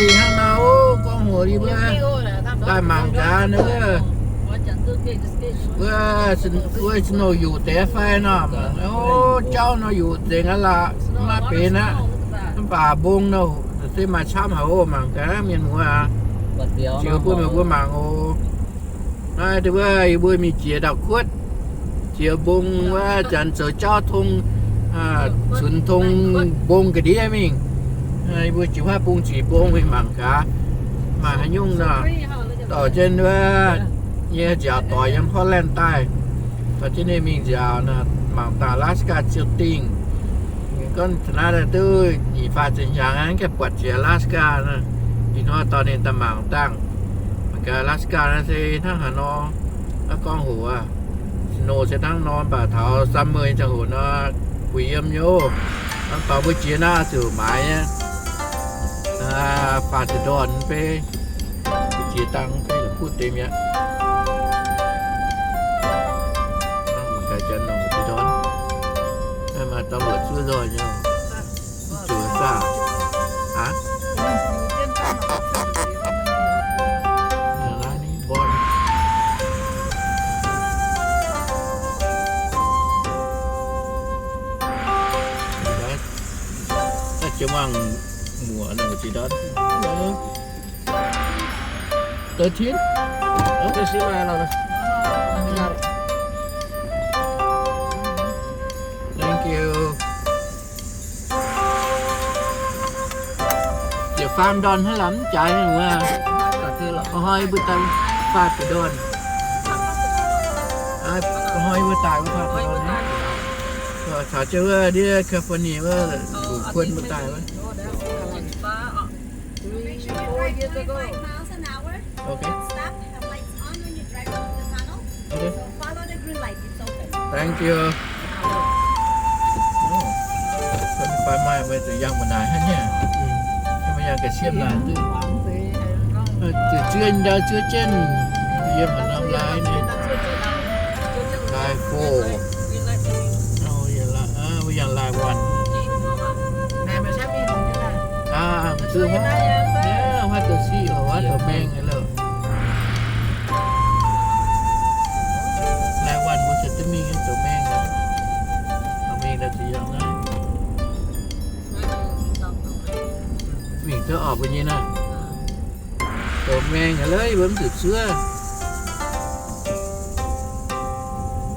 Hnangv nor, gorngv hoc yie mbuo daaih mangc gaax wuov, wuov snow yuqc deix fai nor. O, jauv nor yuqc nzengc aqv lorqc, maiv benx aqv. Mv baac mbong nor se maaih camv haic oc. Mangc gaax mienh muoz aqv, jiex bun meih mbuo mangc oc. Naaiv wuov yie mbuo mingh jiex ndau-kuotv, jiex mbong wuov, janx zoux jauv tong, cunx tong mbong ga'ndiev mingh. Yie mbuo jiex huaav bung jiex mbong mingh mangc gaax maaih haaix nyungc nor. Dorh jienv wuov nyei nziaaux doix yiem Portland daaih, dorh jienv ninh mingh nziaaux nor, mangc dangh Alaska ziouc dingh. Gorngv taux naaiv duqv nyic faah ziepc hnyangx aeqv, buatc jiex Alaska nor. Ih hnoi dorh ninh daaih mangc dangh. Mangc gaax Alaska naaiv se hnangv haaix nor. Naaiv gorngv hoc aqv, snow se hnangv nor, mv baac taux summer ziangh hoc nor, gu'yiem nyei oc. Hnangv dorh mbuo jiex naaiv zuqc maaiz nyei. Faah deix ndorn mv bei, jiex dangh mv bei la'kuqv deix mi'aqv. Mangc gaax janx nongc deix ndorn. Maaih dauh luoqc zuov nzoih nyei. Zuqc zaah. Aav, naaiv ni mborn. Daaih jiex muangx muoc nongc deix ndorn. Thirteen? Thank you. Jiex faam ndorn hnangv, lamh mv jaaix wuov. Hnoi mbuo daaih faam deix ndorn. Hnoi mbuo daaih wuov faam deix ndorn. Caux jienv wuov ndiev California wuov, kuonx mbuo daaih wuov. Three to four years ago. Okay. Don't stop. Have lights on when you drive through the tunnel. Okay. So follow the green light. It's open. Thank you. Fai maaih mbuo zuqc yangh mbu'naaic hnangv nyei. Mbuo yangh ga'siepv naaic duqv. Zuqc zuov ndau zuov jienv yiem haaix norm lai nyei. Lai four. Mbuo yangh lai one. Aa, zuov huaav, huaav douz siqv oc, huaav douz maeng nyei loh. Lai one mbuo se duqv mingh nyei douz maeng nyei. Mingh daaih zuqc yangh naaiv. Mingh duqv oc mbuo nyei naaiv. Douz maeng haic lorqc, yie mbuo mv zuqc zuov.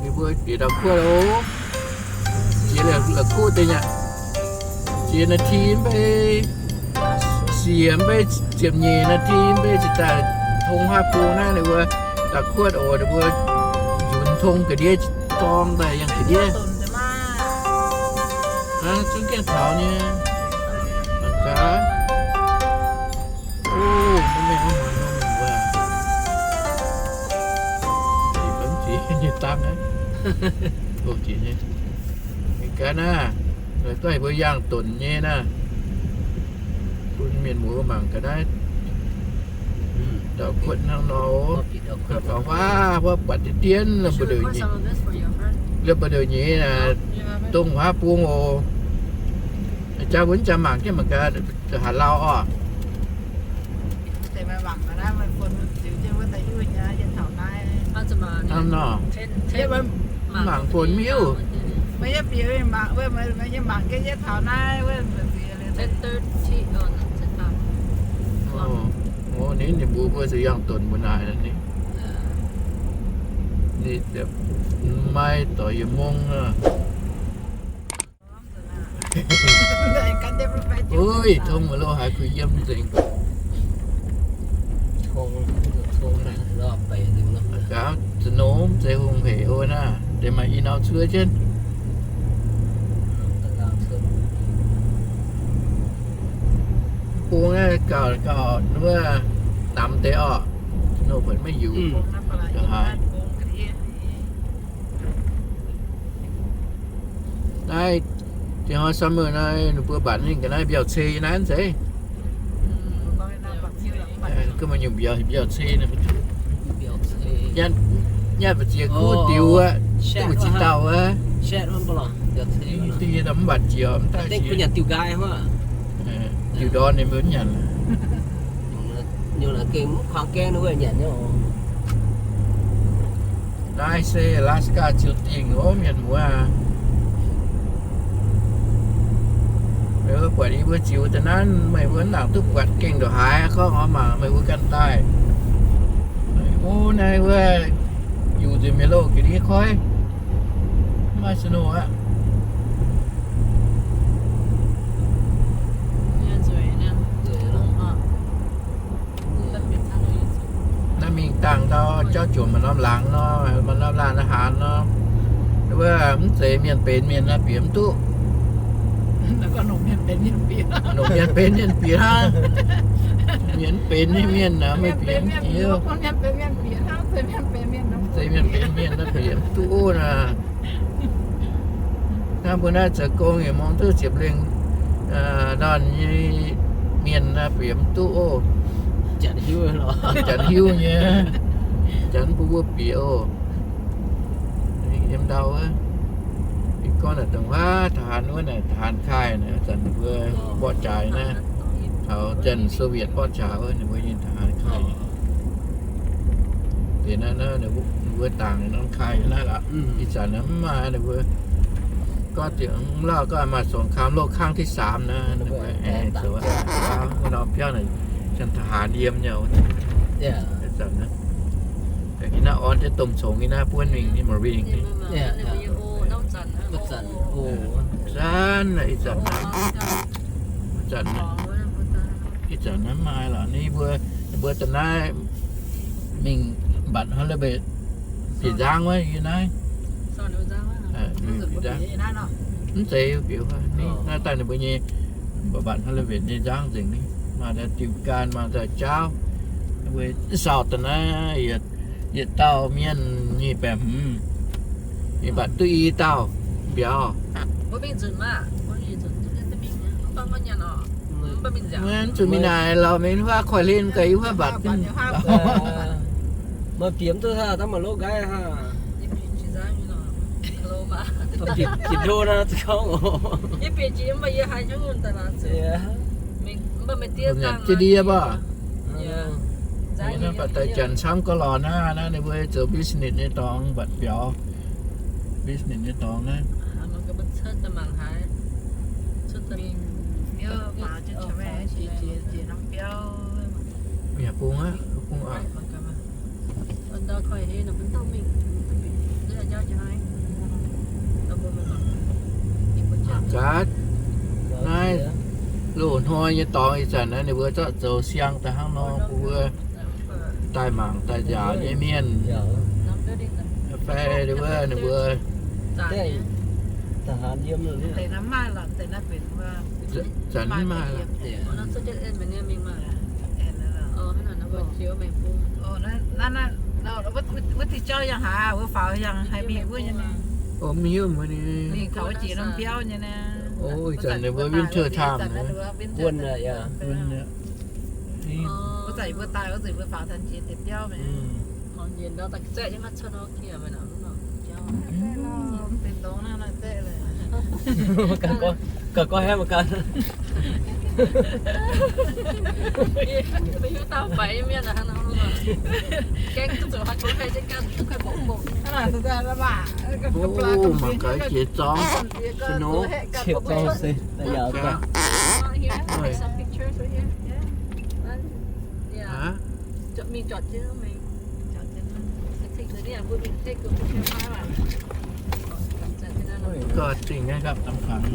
Yie mbuo bieqc ndau-kuotv oc. Jiex la'kuqv deix nyei aqv. Jiex นาที mv bei, siec mv bei, ziepc nyeic นาที mv bei cingx daaih tong huaav bung naaiv. Ninh mbuo ndau-kuotv oc, ninh mbuo nzunx tong ga'ndiev, dorng daaih yangh ga'ndiev. Zungv gaengh taux nyei. Mangc gaax. O, maiv mengh maiv muonz nor mingh wuov. Jiex bangv jiex nyei dangh naaiv. Mingh gaax naaiv, la'guaih mbuo yangh donc nyei naaiv. Bun mienh muoz mangc ga'naaiv. Ndau-kuotv hnangv nor, faaux huaav, huaav buatc deix dien, la'buo ndouc nyeiz, la'buo ndouc nyeiz dongh huaav bung oc. Jaa mbuo mv jaax mangc jienv mangc gaax, haaix lauh oc. Hnangv nor, mangc fon miuv. Ninh, ninh mbuo mbuo zuqc yangh donc mbuo naaic ni. Ninh maiv doic yietc mong aqv. Uix, tong maiv lo haiz kuh yiem nzengc. Gaax, snow mv zeiz hungh hec oc naaiv, deix maaih i norm cuov jienv. Bung naaiv gauh, gauh wuov namx deix orqc, snow buatc maiv yuqc. Gauh haiz. Naaiv deix hnoi summer naaiv, ninh mbuo mbatc ninh ga'naaiv mbiauz-cei naaiv zeiz. Gunv maaih nyungc mbiauz, mbiauz-cei naaiv. Nyaanh mbu'ziex kuv diux aqv, duqv mbu'ziex dauh aqv. Diuh yie mv mbatc jiex, mv daaih diuh ndorn ninh mbuo nyanc. Gengh mv kuangx gaengh wuov nyanc nyei oc. Naaiv se Alaska ziouc dingh ov, mienh muoz. Meih mbuo buatc yie mbuo ziux da'naaiv, meih mbuo mv nangc duqv buatc gengh ndongc haaix, gorngv oix mangc meih mbuo ganh daaih. Ov, naaiv wuov yuc nzengc mienh loh ga'ndiev koiv, mv maaih snow aqv. Naaiv mingh dangh ndau jauv juoqc maaih norm laangz nor, maaih norm laanh haanz nor, wuov mv zeiz mienh benx mienh naaiv bieqc mv duqv. Longc mienh benx mienh bieqc hnangv. Mienh mv benx nyei mienh naaic meih bieqc mv jiex. Mv zeiz mienh benx mienh naaiv bieqc mv duqv naaic. Hnangv mbuo naaiv zoux gong yaac mong duqv ziepc lengh ndorn nyei mienh naaiv bieqc mv duqv oc. Janx hiuv nyei, janx mv bun mbuo bieqc oc. Yiem ndau wuov, ih gorngv naaic dongh wuov ทหาร wuov naaic ทหารค่าย naaic, zanc ninh mbuo mborqv jaax naaiv, taux zanc Soviet mborqv jaax wuov ninh mbuo nyei ทหารค่าย. Deix naaiv ninh mbuo dangc norm ค่าย naaiv lorqc. Ih zanc naaiv mv maaih, ninh mbuo gorngv dingc mv lauh gorngv maaih สงครามโลกครั้งที่สาม naaiv, ninh mbuo aengx zoux wuov norm biauv naaic, janx ทหาร yiem nyei. Ih zanc naaiv, ih naaiv orn jienv domh congx, ih naaiv buonv mingh nyei Marine. Zanc, ih zanc naaiv, ih zanc naaiv maaih lorqc. Ninh mbuo, ninh mbuo da'naaiv mingh mbatc hnangv le mbe bieqc nzangv wuov yie naaiv. Mv zeiz bieqc naaiv daaih ninh mbuo nyei mbatc hnangv le mbe nyei nzangv nzengc ni. Maaih daaih diuh gan, maaih daaih jaauv. Ninh mbuo sauh daaih naaiv yietc dauh mienh nyic baeqc hmz, ninh mbatc duqv i dauh mbiauz. Mv zuqc mingh naaic lorqc, mingh wuov koiv-hlen gaax yie wuov mbatc. Maaih bieqc mv duqv haaix, daaih maaih lov nqaiv haaix. Bieqc ndo naaiv za'gengh oc. Ziex ndie baac. Naaiv mbatc daaih janx camv gauh lorz naaiv, naaiv ninh mbuo zoux business nyei dorngx mbatc biaux. Business nyei dorngx naaiv. Yaac bung aqv, bung aqv. Gaax, naaiv loz-hnoi nyei dorngx ih zanc naaiv ninh mbuo zorqv zoux siang daaih hnangv nor bun wuov daaih mangc daaih nziaauc nyei mienh. Fai ninh mbuo, ninh mbuo zanc mv maaih lorqc. Wuov deix jauv yangh haaix, wuov faaux yangh haih mingh wuov nyei. Mingh taux jiex norm biauv nyei naaiv. Ih zanc ninh mbuo winter time naaiv. Wuov zanc mbuo daaih wuov zanc mbuo faaux taux jiex deix biauv naaiv. Mangc gaax jiex zorngv, snow. Gorngv dingh nyei gapv dangx fangx.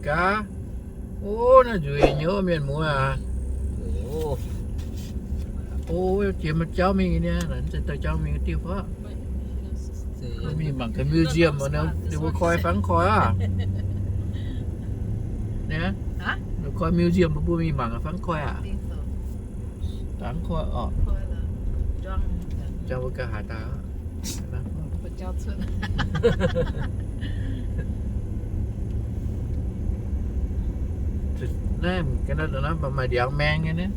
Gaax, o, naaiv nzueic nyei mienh muoz aac. O, jiex maaih jauv mingh nyei, naaiv se dauh jauv mingh diuh faqv. Mingh mangc gaax museum, ninh mbuo koi fangv koi aqv. Ninh mbuo koi museum, mbuo mingh mangc fangv koi aqv. Fangv koi oc. Jauv mbuo ganh haaix dauh. Naaiv maaih ndiangx maeng nyei naaiv.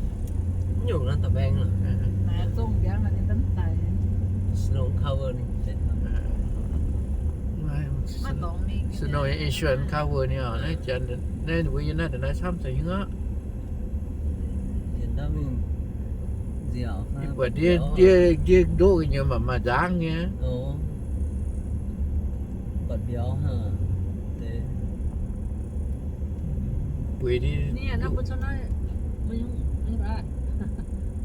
Snow cover ninh. Snow insurance cover ninh oc. Naaiv janx, naaiv mbuo yiem naaiv ndongc naaiv camv zoux hnyungv aqv. Ih buatc ndiev, ndiev, ndiev ndoqv gu'nyuoz maaih, maaih nzangv nyei. Bueix ndiev.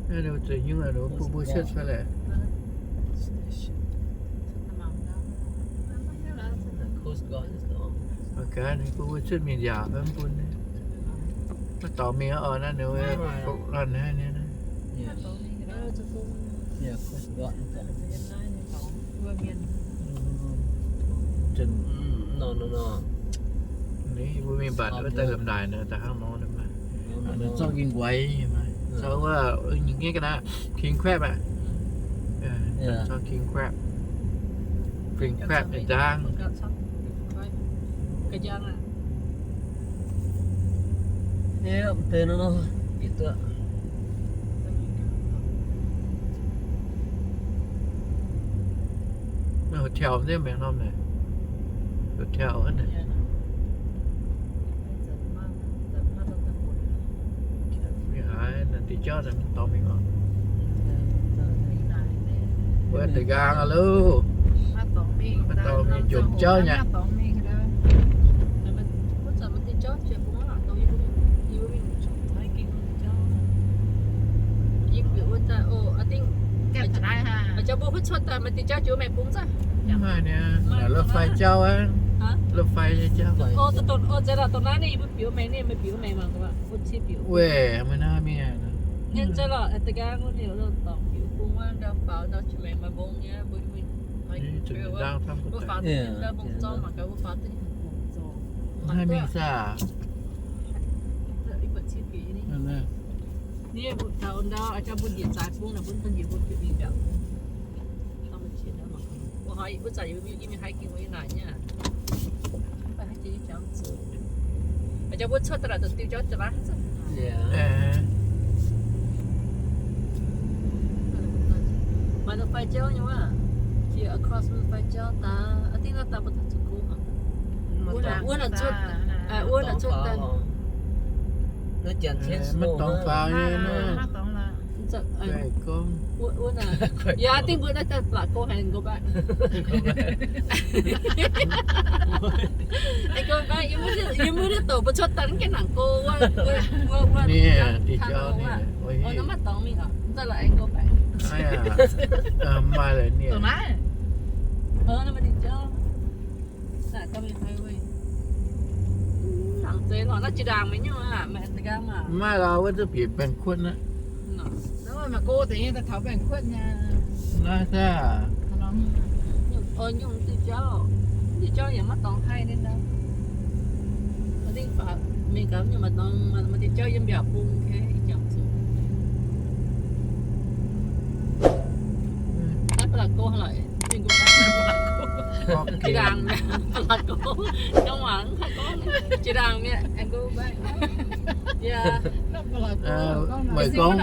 Naaiv zoux hnyungv aqv, bun mbuo cuotv fai laeh. Mangc gaax ninh bun mbuo cuotv mingh nziaauc fai mv bun. Maiv dorngx mingh oc, naaiv ninh mbuo lorn haiv nyei. Ninh mbuo mingh mbatc wuov daaih lomh naaic nor, da'hnangv nor, ninh zorqv ging guaix, zorqv wuov, nyei ga'naaiv king crab aqv. Zorqv king crab, king crab nyei nzangv. Naaiv hotel nyei maengx norm naaic. Hotel wuov naaic. Mingh haaix naaic diuh jauv naaic maiv dorngx mingh oc. Wuov deix nqaang aqv loh. Maiv dorngx mingh jomc jauv nyei. Mv maaih niaa, naaic รถไฟ jauv aqv. รถไฟ nyei jauv. Weic meih naaiv mingh aqv. Naaiv mingh saah? Maaih รถไฟ jauv nyei wuov. Jiex across รถไฟ jauv daaih, I think naaiv daaih mbuo taux zoux gong aqv. Wuov naaic cuotv, wuov naaic cuotv daaih. Maiv dorngx faaux nyei naaiv. Yaac I think mbuo naaiv daaih la'gong haic, go back. Go back, yie mbuo naaiv douc mbuo cuotv daaih mv gaengh nangc go wuov. Naaiv maiv dorngx mingh oc. Mv daaih la'aengx go back. Maaih la'nyieqc. Mv maaih lorqc, wuov duqv bieqc Baengh Kuotv naaiv. Naaiv daaih. Nyungc diuh jauv, diuh jauv yaac maiv dorngx haih nyei ndau. Mingh gaax nyungc maaih dorngx, maaih diuh jauv yiem mbiaauc bung, jangx zuqc. Naaiv ba'laqc go lorqc. Jiex ndaangc mi'aqv, jiex ndaangc mi'aqv, aengx go back. Meih gorngv,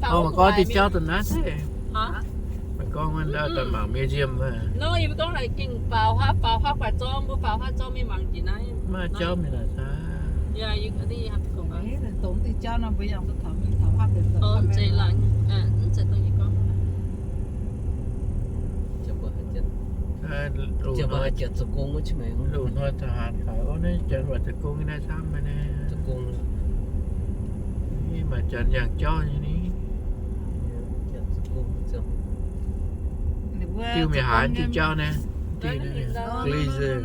meih gorngv diuh jauv da'naaiv se. Meih gorngv wuov daaih mangc museum wuov. Nor yie mbuo gorngv naaic gengh faaux huaav, faaux huaav guaix zorng, mbuo faaux huaav zorng mingh mangc jiex naaiv. Maaih jauv mingh naaic saah? Dongh diuh jauv nor mbuo yangh duqv taux mingh taux huaav deix. Mv zeiz dongh yie gorngv. Loz-hnoi taux haaix faaux naaiv janx waac zoux gong naaiv camv nyei. Maaih janx yangh jauv nyei ni. Diuh mingh haaix diuh jauv naaiv? Diuh glacier.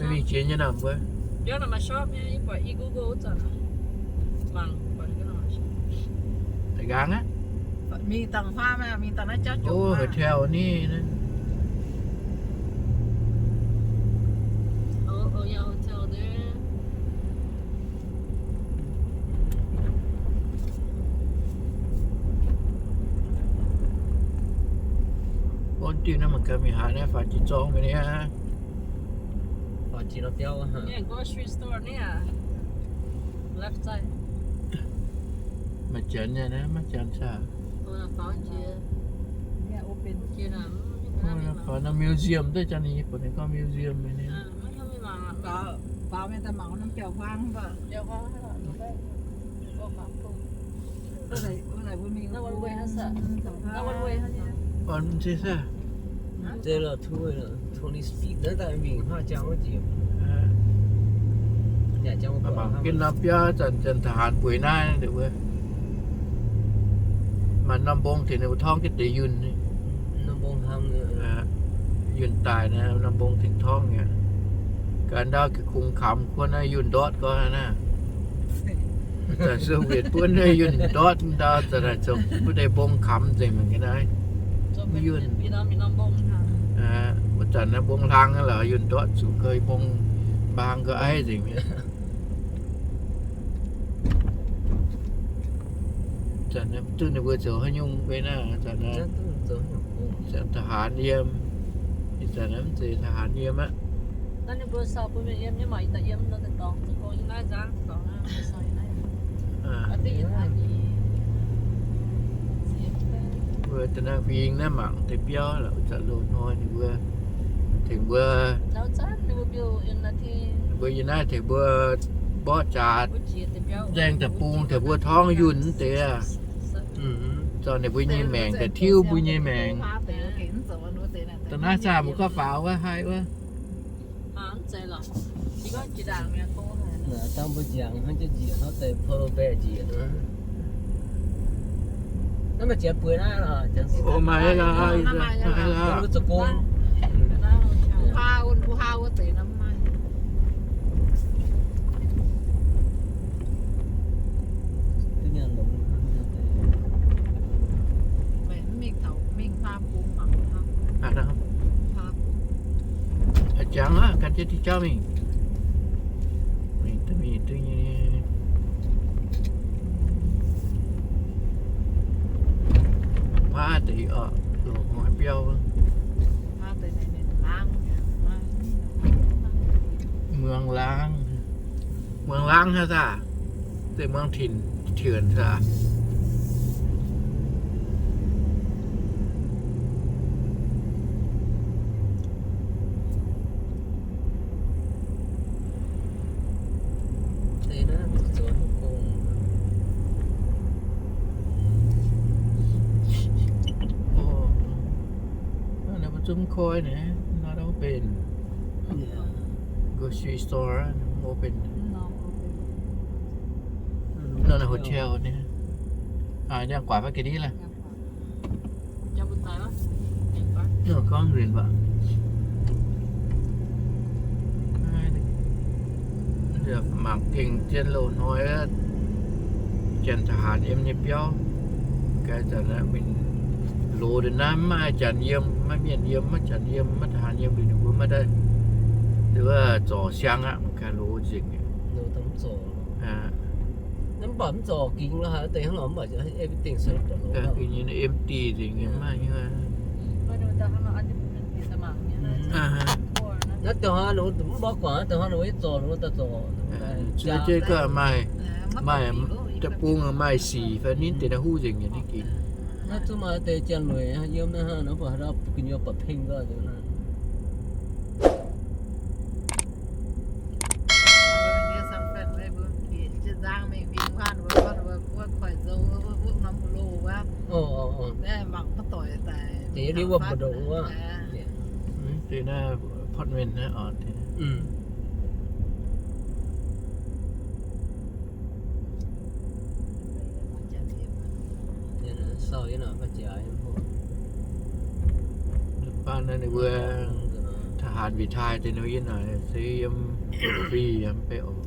Mingh jiex nyei naaic mbuo. Da'nqaang aqv. Mingh dangh huaav, mingh dangh naaiv jauv jomc. O, hotel ni naaiv. Wuov diuh naaiv mangc gaax mingh haaix naaiv faaux jiex zorng mingh ni aqv. Faaux jiex nor biauv. Grocery store ni aqv. Left side. Maaih janx nyei naaiv, maiv janx saah? Museum, museum. Twenty feet, mangc gaax norm biauv zanc, zanc ทหาร bueix naaiv wuov. Maaih norm mbong tengx ninh mbuo torngv jienv deix yunh. Yunh daic naaiv, norm mbong tengx torngv aqv. Ga'ndau ga'kungx kamx kuonx naaiv yunh ndortv gorngv naaiv. Zanc Soviet buonv naaiv yunh ndortv ndau, zanc naaic zoux mbuo deix mbong kamx nzengc mangc gaax naaiv. Yunh. Wuov zanc naaiv mbong hlang lorqc, yunh ndortv zuqc gau mbong mbaang gau aiv nzengc mi'aqv. Zanc naaiv duqv ninh mbuo zoux haaix nyungc mbuo naaiv, zanc naaiv, zanc ทหาร yiem, ih zanc naaiv mv zeiz ทหาร yiem aqv. Mbuo da'naaiv huing naaiv mangc deix biauv lorqc, zanc loz-hnoi ninh mbuo tengx mbuo, mbuo yiem naaiv tengx mbuo mborqv jaax, nzaeng deic-bung tengx mbuo torngv yunh deix aqv. Zorqv ninh mbuo nyei maengc daaih tiuv mbuo nyei maengc. Da'naaiv zaah mbuo gorngv faaux wuov haih wuov. Dangh mbuo nziangx hnangv jienv njiec hnangv deix polar bear njiec nor. Naaiv maaih janx bueix naaiv lorqc, janx. O, maaih lorqc, maaih lorqc. Mbuo zoux gong. A'jangx aqv, gan jienv diuh jauv mingh. Mingh duqv, mingh duqv nyei. Mangc paav deix oc, loz-hnoi biauv. Muangx laangv. Muangx laangv hnangv saah? Deix muangx tinc tienc saah? Naaiv mbuo zungv koi naaiv, not open. Grocery store open. Naaiv hotel naaiv. Aa, ndiangx-guaax fai ga'ndiev laaih. Gorngv nzuonx baac mangc gengh zien loz-hnoi, janx ทหาร yiem nyei biauv. Ga'naaiv zanc mingh loz-hnoi naaiv maiv maaih janx yiem, maiv maaih mienh yiem, maiv maaih janx yiem, maiv maaih ทหาร yiem, ninh mbuo maiv daaih zorc siang aqv, mangc gaax loz nzengc. Empty nzengc, maiv maaih nyei. Naaiv dongh hnoi ninh mv mborqv guangc, dongh hnoi ninh mbuo zorc, ninh mbuo daaih zorc. Zuov jienv gauh maaih, maaih deic-bung maaih sic fai ninh deix naaiv huv nzengc nyei ninh gingx. Naaiv zungv maaih deix janx-lueic yiem naaiv hnangv, ninh mbuo haaix dauh gu'nyuoz buatc peng gau nzengc naaiv. Deix naaiv apartment naaiv oc. Baac naaiv ninh mbuo ทหาร retire deix ninh mbuo yiem naaic se yiem fri yaac mv bei oc.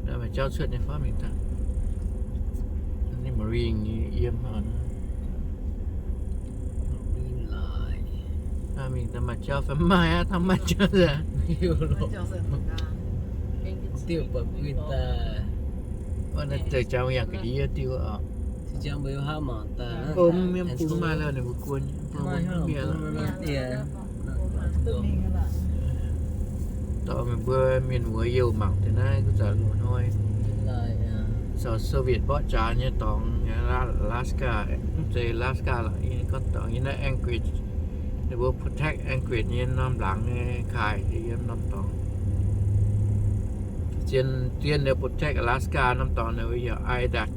Naaiv maaih jauv cuotv nyei fai mingh daaih. Ninh Marine yiem oc. Mingh daaih maaih jauv fai mv maaih aqv, hnangv maaih jauv aqv. Diuh buatc guinh daaih. Naaiv deix jangx yangh ga'ndiev diuh oc. Mv mienh bung maaih lorqc, ninh mbuo guon mienh. Dorh meih mbuo mienh muoz-youh mangc deix naaiv gu'zanc loz-hnoi. Caux Soviet mborqv jaax nyei dorngx, Alaska, mv zeiz Alaska lorqc, gorngv dorngx yiem naaiv Anchorage, ninh mbuo protect Anchorage nyei norm laangz nyei kaaih yiem norm dorngx. Zien dien ninh protect Alaska norm dorngx ninh mbuo yaac Adak,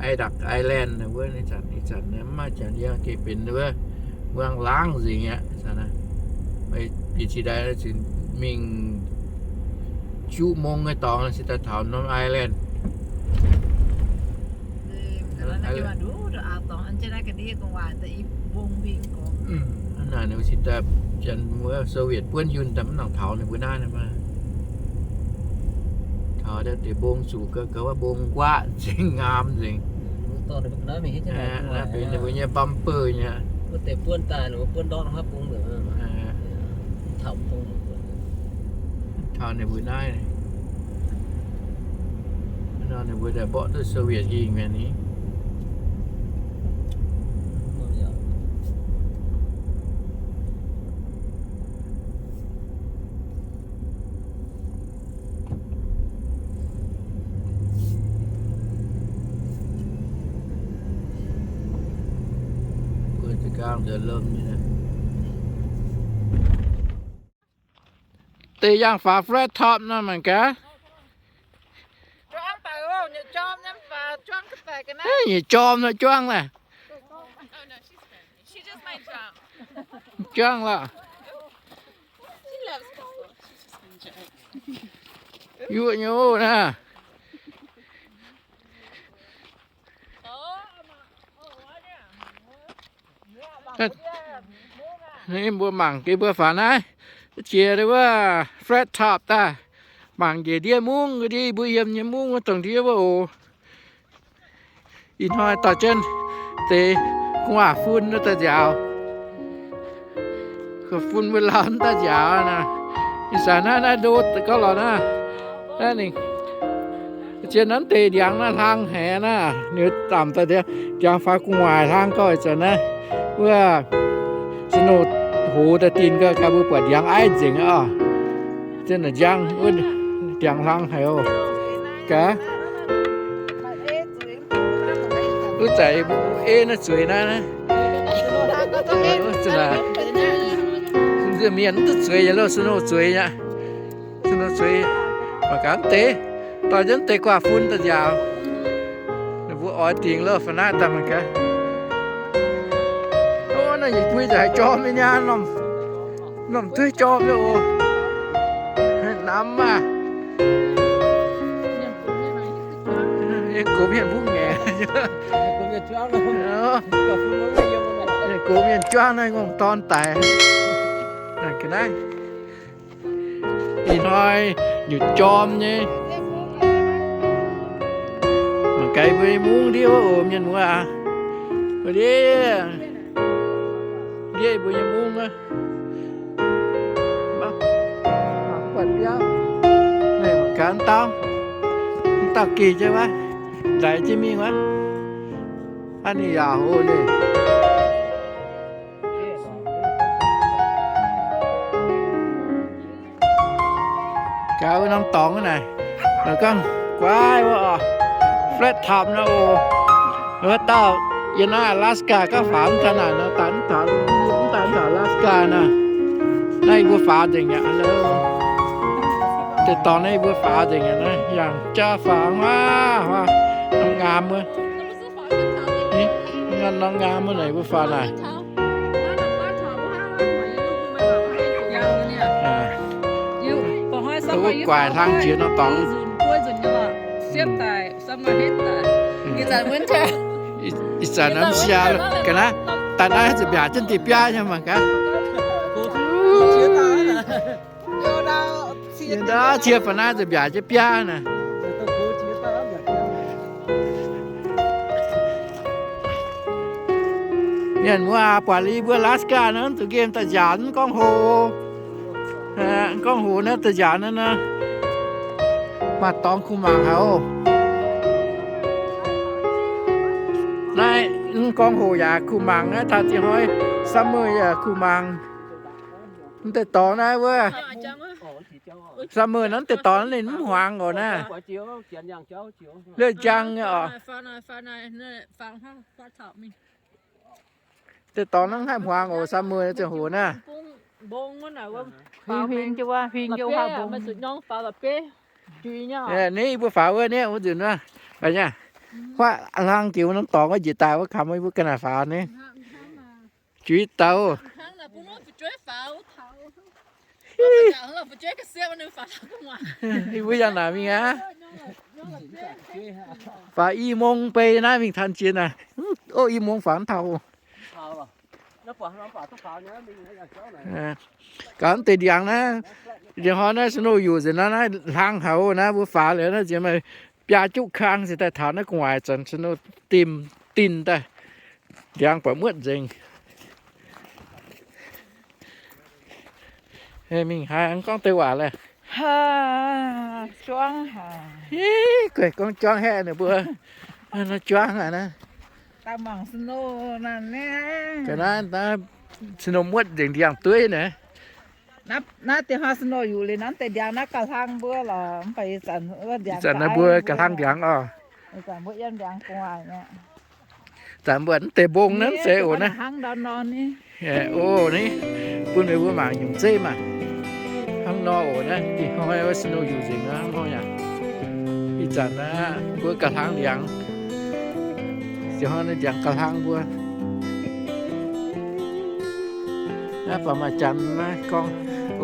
Adak Island ninh mbuo ih zanc, ih zanc mv maaih janx yiem, gengh benx wuov muangx laangz nzengc aqv. Bieqc cingx daaih mingh juqv mong nyei dorngx cingx daaih taux norm island. Hnangv naaic ninh mbuo cingx daaih, janx wuov Soviet buonv yunh daaih mv nangc taux ninh mbuo naaiv maah. Taux deix mbong zuqc gauh, gauh wuov mbong nquaqv nzengc, ngaam nzengc. Naaiv benx ninh mbuo nyei bumper nyei. Taux ninh mbuo naaiv, ninh mbuo daaih mborqv duqv Soviet hingh mi'aqv ni. Deix yangh faaux flat top nor mangc gaax. Nyic jorm nor juangv laeh. Juangv lorqc. Yuoqv nyei naaiv. Mbuo mangc gaax mbuo faaux naaiv jiex wuov flat top daaih, mangc njiec ndiev mungv, ndiev mbuo yiem nyei mungv wuov dongh ndiev wuov oc. Ih hnoi dorh jienv deix gu'nguaaz fun wuov daaih nziaaux. Fun mbuo lauh daaih nziaaux naaic. Ih zanc naaiv, naaiv ndo gorngv lorz naaiv, naaiv ninh zien naaiv deix ndiangx naaiv hlang haic naaiv, ninh zaamc daaih ndiangx faaux gu'nguaaic hlang gorx ih zanc naaiv. Wuov snow hoz daaih dinh gau, gaax mbuo buatc ndiangx aiv nzengc aqv. Zien naaic njang wuov ndiangx hlang haic oc. Gaax, wuov zanc ei naaiv zueiz naaiv, mienh mv duqv zueiz yaac loh, snow zueiz aqv. Snow zueiz, mangc gaax mv deix, dorh jienv deix gu'nguaaz fun daaih nziaaux. Ninh mbuo oix dingc loh, faaux naaiv daaih mangc gaax. Ov, naaiv yietc bui nzengc haaix jorm nyei niaa, norm dueiv jorm nyei oc. Namx maah. Yie gox mienh mbuo ngaengc. Yie gox mienh juangv naaiv ngongh dorn daic. Ga'naaiv ih hnoi nyutc jorm nyei. Mangc gaax mbuo nyei mungv ndiev wuov oc, mienh muoz aac. Ndiev, ndiev mbuo nyei mungv wuov. Mangc gaax dauh, dauh geh jienv wuov, ndaix jienv mingh wuov. Hnangv ninh yaac hlo ninh. Gaax wuov norm dorngx wuov naaic, la'gangh guaaiv wuov oc, flat top nor oc. Wuov dauh yiem naaiv Alaska gauh faaux mv taux naaic nor, daaih mv taux, mv daaih mv taux Alaska naaic. Naaiv yie mbuo faaux nzengc aqv. Deix dorngx naaiv yie mbuo faaux nzengc aqv. Naaiv yangh jaav faaux huaav huaav, norm ngaam wuov. Norm ngaam wuov naaic yie mbuo faaux naaic. Wuov guaaic hlang jiex norm dorngx. Ih zanc naaiv mv siaa ga'naaiv, daaih naaiv zuqc mbiaauc jienv deix biaav nyei mangc gaax. Yie ndaauv cie faaux naaiv zuqc mbiaauc jienv biaav naaic. Mienh muoz aac, buatc liuz mbuo Alaska nor, zuqc nqemh daaih nziaauc, mv gorngv hoc, mv gorngv hoc naaiv daaih nziaauc naaiv nor, maaih dorngx kuh mangc haic oc. Naaiv mv gorngv hoc yaac kuh mangc naaiv, taux ziex hnoi summer yaac kuh mangc. Mv deix dorngx naaiv wuov, summer naaiv mv deix dorngx ninh mv hmuangx oc naaiv. Liouh njang nyei oc. Deix dorngx naaiv mv haih hmuangx oc, summer ziangh hoc naaiv. Ni yie mbuo faaux wuov ni wuov nzunc wuov, huaav hlang jiex wuov norm dorngx wuov njiec daaih wuov kamx yie mbuo ga'naaiv faaux ni. Juiz dauh. Yie mbuo yangh naaic mingh aqv. Faaux i mong bei naaiv mingh tan jiex naaic. Ov, i mong faaux mv taux. Gaax mv deix ndiangx naaiv, ndiangx hnoi naaiv snow yuc nzengc naaiv, naaiv hlang haic naaiv, mbuo faaux liuz naaiv nziex maaih biaa juqv kang se daaih taux naaiv gu'nguaaic zanc snow dimh dinh daaih, ndiangx buatc muotv nzengc. Mingh haaix gorngv deix waac laeh. Juangv haic. Guaih gorngv juangv haeqv ninh mbuo. Juangv aqv naaiv. Ga'naaiv snow muotv nzengc ndiangx-dueiv naaiv. Naaiv deix hnoi snow yuc liuz naaiv deix ndiangx naaiv gauh hlang mbuo lorqc, mv baac ih zanc wuov ndiangx, ih zanc naaiv mbuo gauh hlang ndiangx oc. Ih zanc mbuo yiem ndiangx gu'nguaaic mi'aqv. Zanc mbuo mv deix mbong naaiv se oc naaiv. Ov, ni bun meih mbuo mangc nyungc zeiv maah. Hnangv nor oc naaiv, ih hnoi wuov snow yuc nzengc naaiv hnoi aqv. Ih zanc naaiv mbuo gauh hlang ndiangx. Ih hnoi naaiv ndiangx gauh hlang mbuo. Naaiv baac maaih janx naaiv gorngv,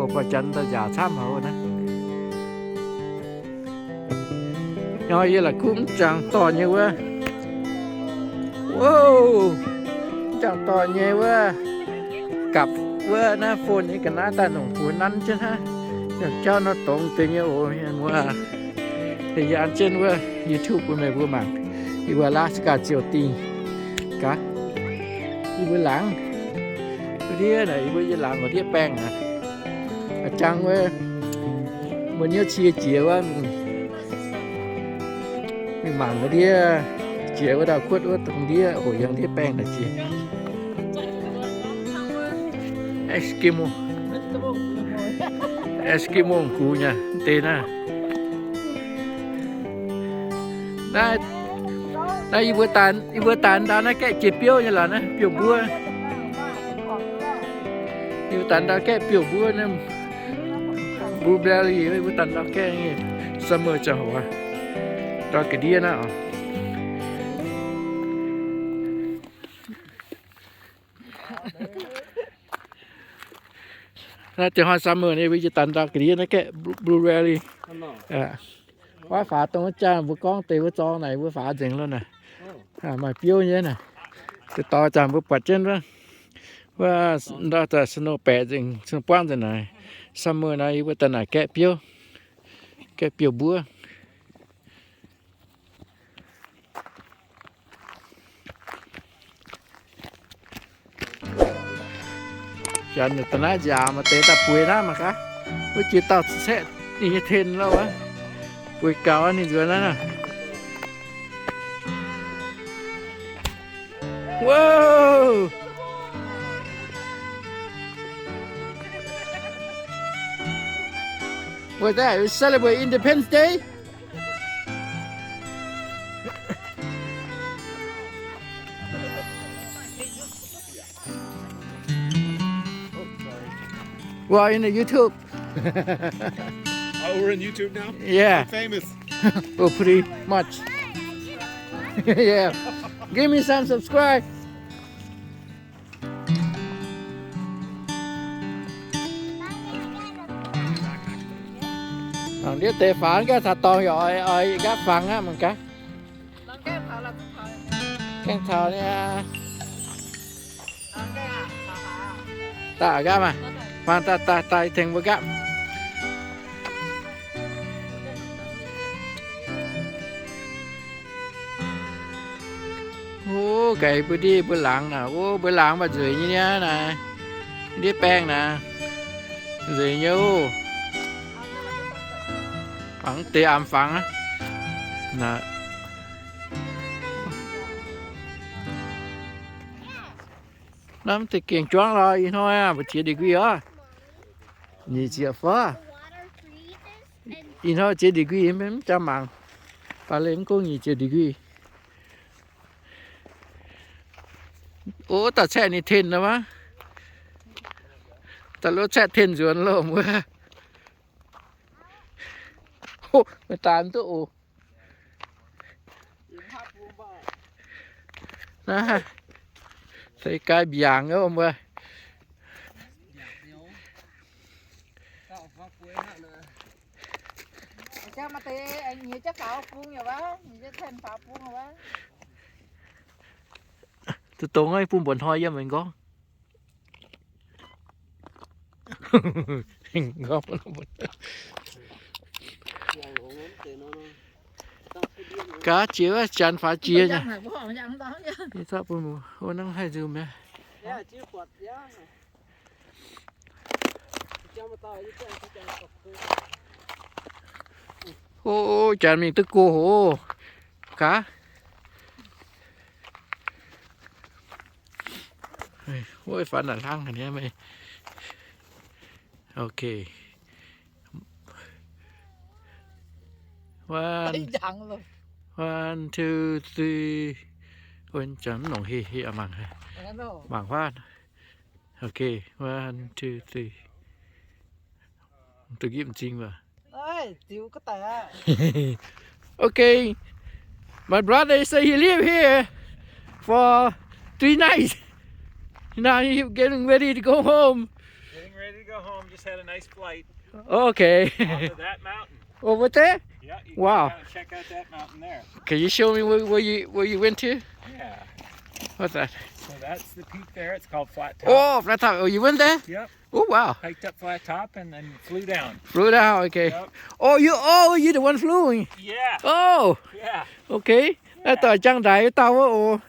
oc, baac janx daaih nziaauc camv haic naaiv. Nor yie la'kuqv mv jangx dorh nyei wuov. Ov, mv jangx dorh nyei wuov. Gapv wuov naaiv phone nyei ga'naaiv daaih nongc buoz nanv jienv hnangv. Yangh jauv nor dongz deix nyei oc, mienh muoz. Yie an jienv wuov YouTube bun meih mbuo mangc. Yie mbuo Alaska ziouc dingh gaax. Yie mbuo laangz ndiev naaic, yie mbuo yie laangz ndiev baengh naaic. A'jang wuov, mbuo nyei cie jiex wuov, mingh mangc ndiev jiex wuov ndau kuotv wuov dongh ndiev oc, yangh ndiev baengh naaic jiex. Eskimo, Eskimo gux nyei deix naaiv. Naaiv, naaiv yie mbuo daanh, yie mbuo daanh ndau naaiv gaeqv jiex biouv nyei lorqc, naaiv biouv mbuov. Yie mbuo daanh ndau gaeqv biouv mbuov naaiv, blueberry, yie mbuo daanh ndau gaeqv nyei, summer ziangh hoc ndau ga'ndiev naaiv oc. Naaiv deix hnoi summer nyei, yie mbuo daanh ndau ga'ndiev naaiv gaeqv blueberry. Wuov faaux dongh wuov jaa mbuo gorngv deix wuov zorng naaic, mbuo faaux nzengc loh naaic. Maaih biouv nyei naaic. Deix dorh jaa mbuo buatc jienv wuov, wuov ndau daaih snow baeqc nzengc, snow buangv nzengc naaic. Summer naaiv yie mbuo daanh naaic gaeqv biouv, gaeqv biouv mbuov. Janx da'naaiv nziaauc maaih deix daaih bueix naaiv mangc gaax. Wuov jiex dauh caeqv ninh nyei ten loh wuov. Bueix gaux ninh nzuonx naaiv. Whoa! Was that, you celebrate Independence Day? We're in the YouTube. Oh, we're in YouTube now? Yeah. We're famous. Oh, pretty much. Yeah. Give me some subscribe. Ndiev deix faaux gaengh taux dorngx yaac oix, oix nqaapv fangx aqv mangc gaax. Gaengh taux ni aqv. Daaih nqaapv maah. Faang daaih, daaih, daaih tengx mbuo nqaapv. Ov, gaax mbuo ndiev mbuo laangz naaic, ov, mbuo laangz maaih nzueic nyei niaa naaic. Ndiev baengh naaic, nzueic nyei ov. Mangc deix aamx fangx aqv. Naaiv mv deix gengh juangv lorh, ih hnoi aqv, mbu'ziex degree oc. Nyic ziepc fov. Ih hnoi ziex degree, mv jangx mangc. Baac leih mv gong nyic ziepc degree. O, daaih caeqv ninh ten nor maah. Daaih lov caeqv ten nzuonx loh wuov. Ho, meih daaih mv duqv oc. Naaiv se gai mbiaangc wuov. Duqv dongh bun mbuoqc hnoi yiem mingh nqorngv. Gaax jiex wuov, janx faaux jiex nyei. Ih zanc bun mbuo, o, hnangv haih nzunc mi'aqv. O, janx mingh duqv go oc. Gaax. Wuov faaux naaic hlang haic nyei meih. Okay. One, one, two, three. Wuov janx mv nongc heh, heh mangc, mangc huaav. Okay, one, two, three. Duqv gipv m'zing mv baac. Okay, my brother say he live here for three nights. Now he getting ready to go home. Getting ready to go home. Just had a nice flight. Okay. Off of that mountain. Over there? Yeah, you can Wow. Kinda check out that mountain there. Can you show me where, where you where you went to? Yeah. What's that? So that's the peak there. It's called Flat Top. Oh, Flat Top. Oh, you went there? Yep. Oh, wow. Hiked up Flat Top and then flew down. Flew down, okay. Yep. Oh, you, oh, you the one flew? Yeah. Oh. Yeah. Okay. Naaiv doic jangx ndaix dauh wuov oc.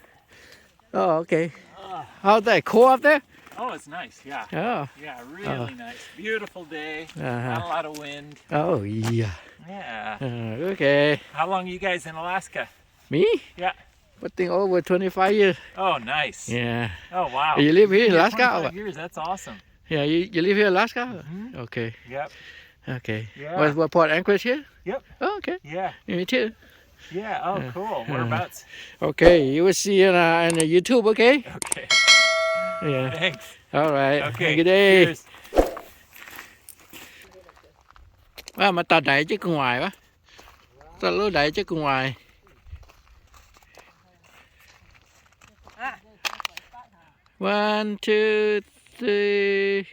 Oh, okay. Uh, How's that? Cold up there? Oh, it's nice, yeah. Oh. Yeah, really nice. Beautiful day. Uh-huh. Not a lot of wind. Oh, yeah. Yeah. Uh, okay. How long you guys in Alaska? Me? Yeah. I think over twenty-five years. Oh, nice. Yeah. Oh, wow. You live here in You've been here Alaska or what? Twenty-five years. That's awesome. Yeah, you, you live here in Alaska? Mm-hmm. Okay. Yep. Okay. Yeah. What, what part? Anchorage here? Yep. Oh, okay. Yeah. Me too. Yeah. Oh, uh, cool. Uh, Whereabouts? Okay. You will see in, uh, in the YouTube, okay? Okay. Yeah. Thanks. All right. Okay. Have a good day. Cheers. Waac, maaih dauh ndaix jienv gu'nguaaic wuov. Dauh lov ndaix jienv gu'nguaaic. One, two, three.